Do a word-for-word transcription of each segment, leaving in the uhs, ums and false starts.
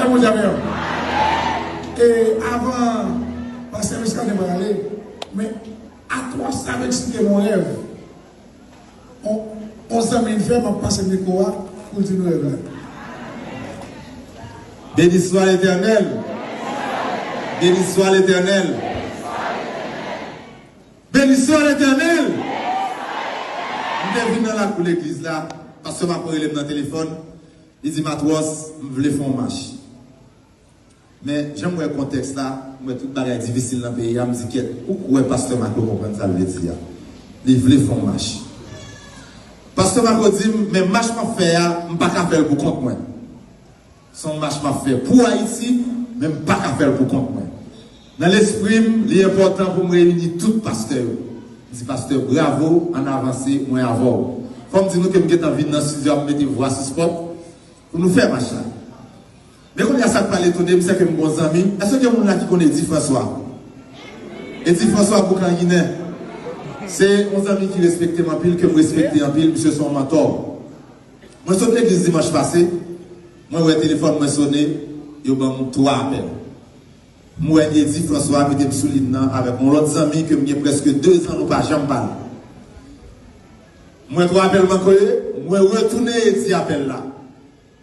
Bondye avè w. E avan pastè Muscadin prale, men Atwòs ap eksplike m yon rèv. On, on zanmi l fè, m ap pase mikwo a pou l di nou rèv la. Beni swa Letènèl. Beni swa Letènèl. Beni swa Letènèl. M te vin nan lakou legliz la, pastè Marco rele m nan telefòn, li di m, Atwòs, m vle fè yon mach. Men, jan m wè kontèks la, m wè tout bagay difisil nan peyi a, m di, kèt, ou kwè pastè Marco konprann sa l vle di a? Li vle fè yon mach. Pastè Marco di m, men mach m ap fè a, m pa ka fè l pou kont mwen. Se yon mach m ap fè pou Ayiti, men m pa ka fè l pou kont mwen. Nan lespri m, li enpòtan pou m reyini tout pastè yo. M di, pastè, bravo, ann avanse, mwen avè w. Fò m di nou ke m gentan vin nan estidyo ap mete vwa sou spòt pou nou fè mach la. Men kounye a, sa k pral etone m, se ke m gon zanmi. Èske gen moun la ki konn Eddy François? Eddy François, Boukan Ginen. Se yon zanmi ki respekte m anpil, ke m respekte anpil, misye se yon mantò. Mwen sot legliz dimanch pase, mwen wè telefòn mwen sone, yo ban m twa apèl. M wè Eddy François mete m sou liy nan avèk yon lòt zanmi ke m gen prèske de zan nou pa janm pale. M wè twa apèl Marco yo, mwen retounen Eddy apèl la.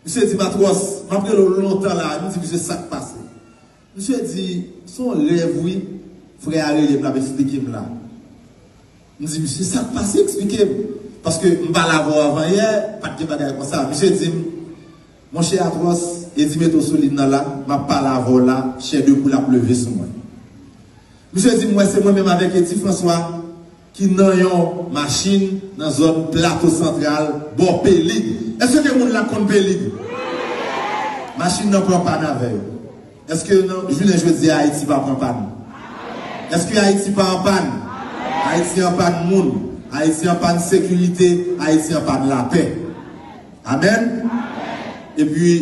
Misye di m, Atwòs, m ap rele w lontan la. M di misye sa k pase. Misye di, se yon rèv wi, frè a rele m, l ap eksplike m la. M di misye, sa k pase, eksplike m. Paske m pale avè w avan yè, pa t gen bagay konsa. Misye di m, monchè Atwòs, Eddy mete w sou liy nan la, m ap pale avè w la, chè de poul ap leve sou mwen. Misye di m, wè se mwen menm avèk Eddy François ki nan yon machin nan zòn Plato Santral, bò Pelig. Èske gen moun la k konn Pelig? Machin nan pran pàn avè yo. Èske nan jounen jodi a Ayiti pa pran pàn? Èske Ayiti pa an pàn? Ayiti an pàn moun, Ayiti an pàn sekirite, Ayiti an pàn lapè. Amèn? Epi,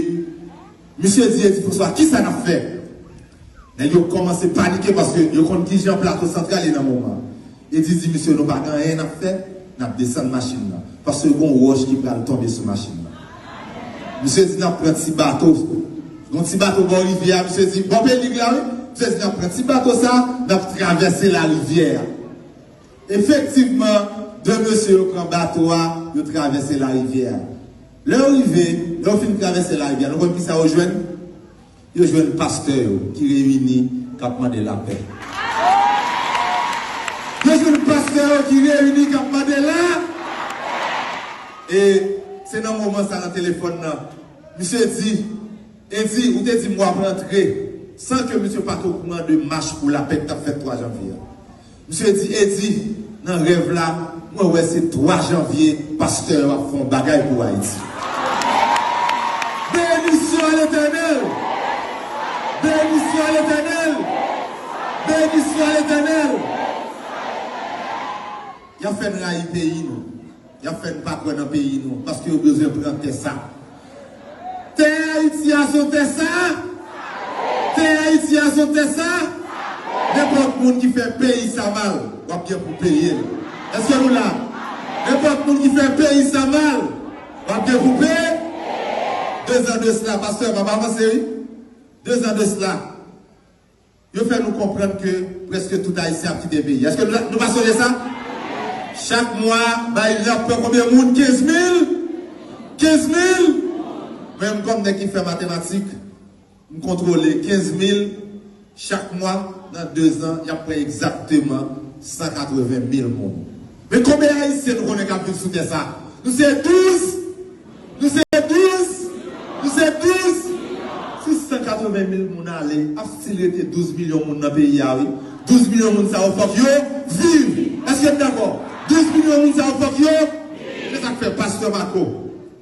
misye di, Eddy François, kisa n ap fè? Nèg yo kòmanse panike paske yo konn kijan Plato Santral ye nan moman an. Eddy di, misye, nou pa gen anyen n ap fè, n ap desann machin nan. Paske gon wòch ki pral tonbe sou machin nan. Misye di, n ap pran ti bato. Gon ti bato bò rivyè a, misye di, bò Pelig la, wi. Misye di, n ap pran ti bato sa, n ap travèse larivyè a. Efektivman, de mesye yo pran bato a, yo travèse larivyè a. Lè yo rive, lè yo fin travèse larivyè a, nou konn kisa yo jwenn? Yo jwenn pastè yo ki reyini, k ap mande lapè. Yo jwenn pastè yo ki reyini, k ap mande la. E se nan moman sa nan telefòn nan, misye di, Eddy, ou te di m w ap rantre, san ke misye pa t okouran de mach pou lapè k t ap fèt twa janvye a. Misye di, Eddy, nan rèv la, mwen wè se twa janvye, pastè yo ap fè yon bagay pou Ayiti. Beni swa Letènèl! Beni swa Letènèl! Beni swa Letènèl! Y ap fè n rayi peyi nou. Y ap fè n pa kwè nan peyi nou, paske yo bezwen pran tè sa. Tè Ayiti a se yon tè sa. Tè Ayiti a se yon tè sa. Nenpòt moun ki fè peyi sa mal, w ap gen pou peye l. Èske nou la? Nenpòt moun ki fè peyi sa mal, w ap gen pou peye. De zan de sila, pastè, m ap avanse, wi. De zan de sila, yo fè nou konprann ke prèske tout Ayisyen ap kite peyi. Èske nou, nou pa sonje sa? Chak mwa, bay, y ap pran konbyen moun? Kenz mil? Kenz mil? Mwen menm, kòm nèg ki fè matematik, m kontwole kenz mil chak mwa. Nan de zan, y ap pran egzakteman san katreven mil moun. Men konbyen Ayisyen nou konnen k ap viv sou tè sa? Nou se douz. Nou se douz. Nou se douz. Si san katreven mil moun ale, ap still rete douz milyon moun nan peyi a, wi. Douz milyon moun sa yo fòk yo viv. Èske n dakò? Douz milyon moun sa yo fòk yo. Se sa k fè pastè Marco,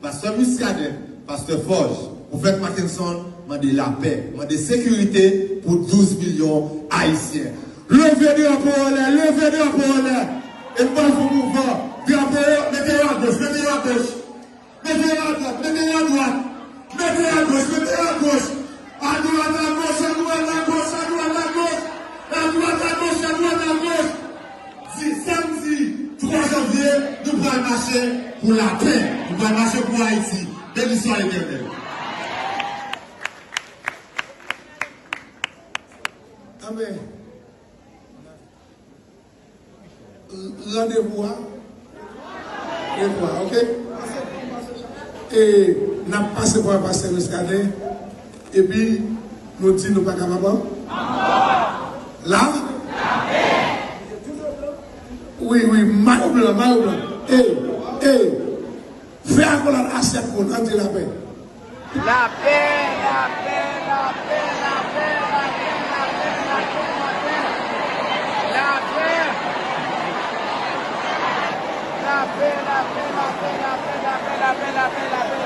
pastè Muscadin, pastè Forge, pwofèt Mackenson mande lapè, mande sekirite pou douz milyon Ayisyen. Leve drapo w anlè, leve drapo w anlè. E n pral fè yon mouvman. Drapo yo, mete yo agoch, mete yo agoch. Mete yo adwat, mete yo adwat. Mete yo agoch, mete yo agoch. Adwat, agoch, adwat, agoch, adwat, agoch. Adwat, agoch, adwat, agoch. Di, samdi twa janvye, nou pral mache pou lapè. Nou pral mache pou Ayiti. Beni swa Letènèl. Amèn. Randevou a, de twa, oke? E n ap pase pou pastè Muscadin, epi nou di nou pa kapab ankò. La? Wi, wi, mayo blan, mayo blan. E, e, fè akolad a sèt moun, ann di lapè. Lapè, lapè, lapè, lapè. Lapè, lapè, lapè, lapè.